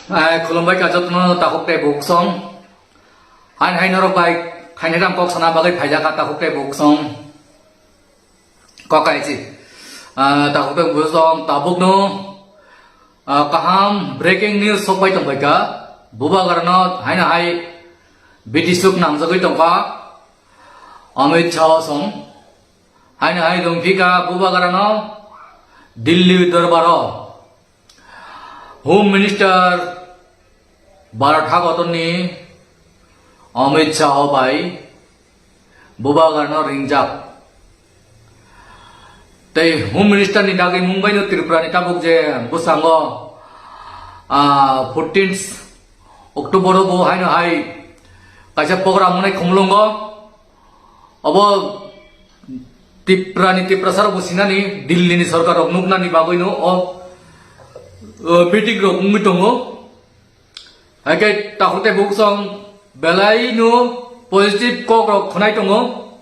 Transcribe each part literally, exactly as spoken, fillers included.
Ai, khulumbai ka jotono takhuk tei bukhuk song. Hain hain norok bai khainai ram kok sana bagwi phaijak kha takhuk tei bukhuk song. Kok kaisi. Ah, takhuk tei bukhuk song tabukno, ah, kaham breaking news sokbai tongbai ka. Bubagrano haino hai bitisuk nangjagwi tongkha. Amit Shah song. Haino hai rungphika Bubagrano Delhi dorbaro. Home Minister Bharat hakotorni Amit Shah bai Bubagrano ringjak. Tei Home Minister ni dagwi mungbaino Tripura ni tabuk je bwskango, ah, fourteenth October o bo haino hai kaisa program wngnai Khumulwngo. Obo Tripura ni Tiprasa rok bo sinani Delhi ni sorkar rok nuknani bagwi no o, o meeting rok wngwi tongo. Haikhe takhuk tei bukhuk song belai no positive kok rok khwnai tongo.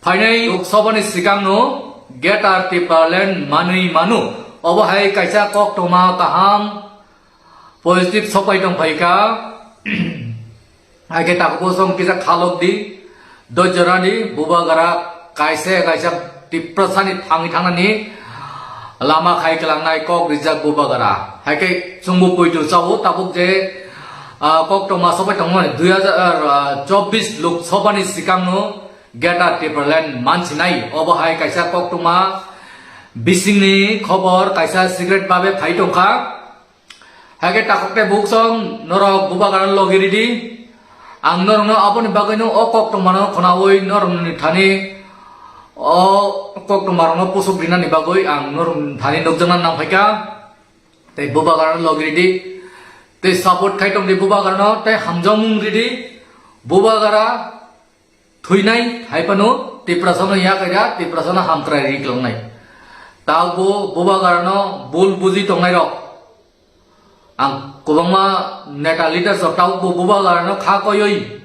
Phainai Lok Sabha ni sikang no Greater Tipraland manwi mano. Obo hai kaisa koktwma kaham positive sopai tong phaikha. Haikhe takhuk bukhuk song kisa khalok di, dojora di, Bubagra kaisa kaisa Tiprasa ni thangwi thangnani lama khai kwlangnai kok rijak Bubagra. Haikhe chwngbo poito chao tabuk je, ah, koktwma sopai tongmani dui hajar chobbish Lok Sabha ni sikang no Greater Tipraland mansinai. Obo hai kaisa koktwma bisingni khobor kaisa secret babe phai tongkha. Haikhe takhuk tei bukhuk song norok Bubagrano logi ridi. Ang norokno aboni bagwino o koktwmano khwnaui norokni thani o koktwmarokno pusuk rinani bagwi ang norokni thani nukjakna nangphaikha. Tei Bubagrano logi ridi. Tei support khai tongdi Bubagrano tei hamjakmung ridi. Bubagra thwinai hai phano Tiprasano yak kaida, Tiprasano hamkrai ri kwlangnai. Tabukbo Bubagrano bul buji tongnairok. Ang kwbangma neta leaders rok tabukbo Bubagrano kha koiwi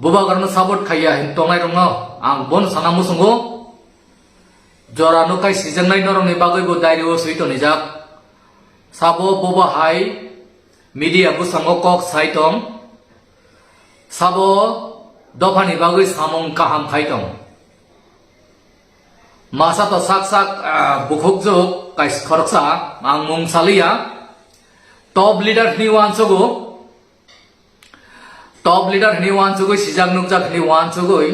Bubagrano support khaiya hin tongnairokno ang bono sana muchungo. Jora nukkhai sijaknai norokni bagwibo diary o swi tonijak. Sabo bobo hai media bwskango kok sai tong. Sabo dophani bagwi samung kaham khai tong. Masa to sak sak, ah, bukhukjwk kais khoroksa, ang mung saliya. Top leader hwnwi uansugo. Top leader hwnwi uansugwi sijak nukjak hwnwi uansugwi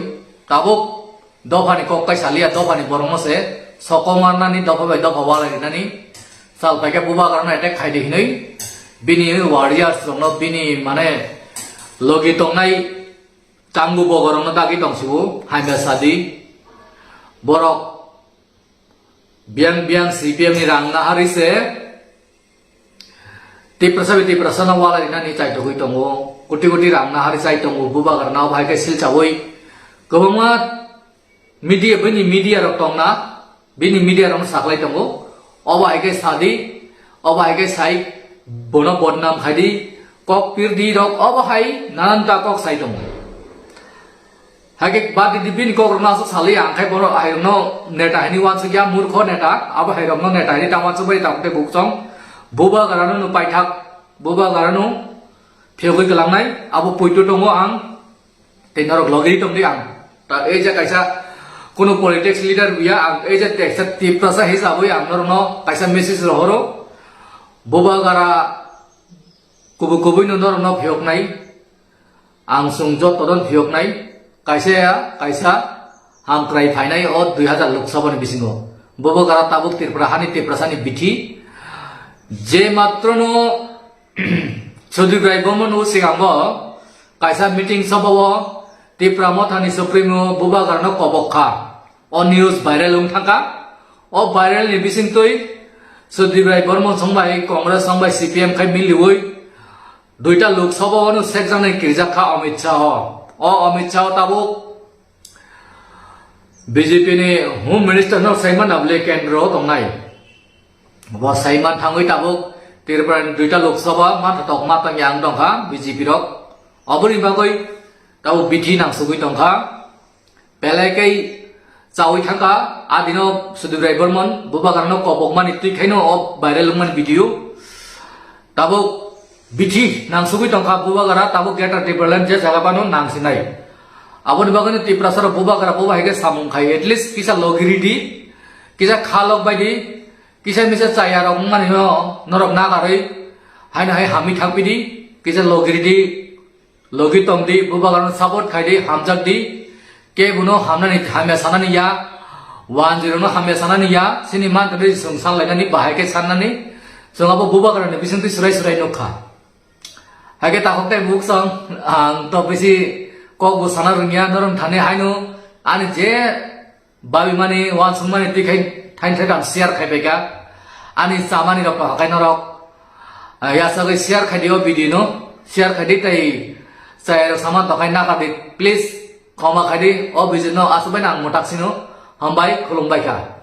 tabuk dophani kok kai saliya, dophani borokno se sokomornani, dopha bai dopha walai rinani. Sal paikhe Bubagrano attack khaidi hwnwi bini warriors rokno, bini mane logi tongnai Changu bogorokno dagi tongsibo, hamya sadi. Borok biyang biyang C P M ni rang nahari se Tiprasa bai Tiprasa no walai rinani chaitogwi tongo, koti koti rang nahari chai tongo, Bubagrano bai khe silchawi kwbangma media, bini media rok tongna, bini media rok saklai tongo. Obo hai khe sadi, obo hai khe sai bono bodnam khaidi, kok pirdi rok obo hai nanan ta kok sai tongo. Haikhe badi di bini kok rokno aswk sali ang khai bono airokno neta hini uansukya, murkho neta, abo hai rokno neta hini ta uansuk bai ta tei buksong. Bubagrano no paithak, Bubagrano phiyogwi kwlangnai, abo poito tongo ang tei norok logi tongdi ang. Ta ei je kaisa kuno politics leader buya ang, ei je kaisa Tiprasa hisabwi ang norokno kaisa message rohoro. Bubagra kubui kubui no norokno phiyoknai. Ang chwng joto don phiyoknai, kaisa ya, kaisa hamkrai phainai o dui hajar Lok Sabha ni bisingo. Bubagra tabuk Tripura hani Tiprasa ni bithi. Je matro no Sudip Rai Bormon o sikango kaisa meeting soba o Tipra Motha ni Supremo Bubagra no kobok kha. O news viral wng thangkha. O viral ni bisingtwi Sudip Rai Bormon song bai Congress song bai C P M khai miliwi duita Lok Sabha o no sekjaknai kirijak kha Amit Shah. O Amit Shah tabuk B J P ni Home Minister no saiman abole kendro tongnai. Bo saiman thangwi tabuk Tripura ni duita Lok Sabha matha tok matang yang tongkha B J P rok. Oboni bagwi tabuk bithi nangsugwi tongkha. Belai khe chawi thangkha, adino Sudip Rai Bormon Bubagrano kobokmani twi khaino o viral wngmani video. Tabuk Bithi nangsugwi tongkha Bubagra, tabuk Greater Tipraland je jaga phano nangsinai. Aboni bagwino Tiprasa rok Bubagra bo bahai khe samung khai, at least kisa logiri di, kisa khalok bai di, kisa misa chaya rok wngmani no norok nagarwi haino hai hamwi thangpi di, kisa logiri di, logi tong di, Bubagra no support khai di, hamjak di, kebono hamnani hamya sanani ya, wanjwi rokno hamya sanani ya, chini manthani chwng sal lainani bahai khe sannani, chwng abo Bubagra ni bisingtwi swrai swrai nukha. Haikhe takhuk tei buksong, ang to bisi kok bo sana rwngya, norok thani haino ani je babi mani, wansuk mani twi khai thain thai kam share khai bai kha. Ani chamani rok to hakai norok, ah, yasagwi share khai di o video no, share khai di tei chai rok sama to khai naka di, please khoma khai di o video no, aswk bai nang mutak sino, hambai khulum bai kha.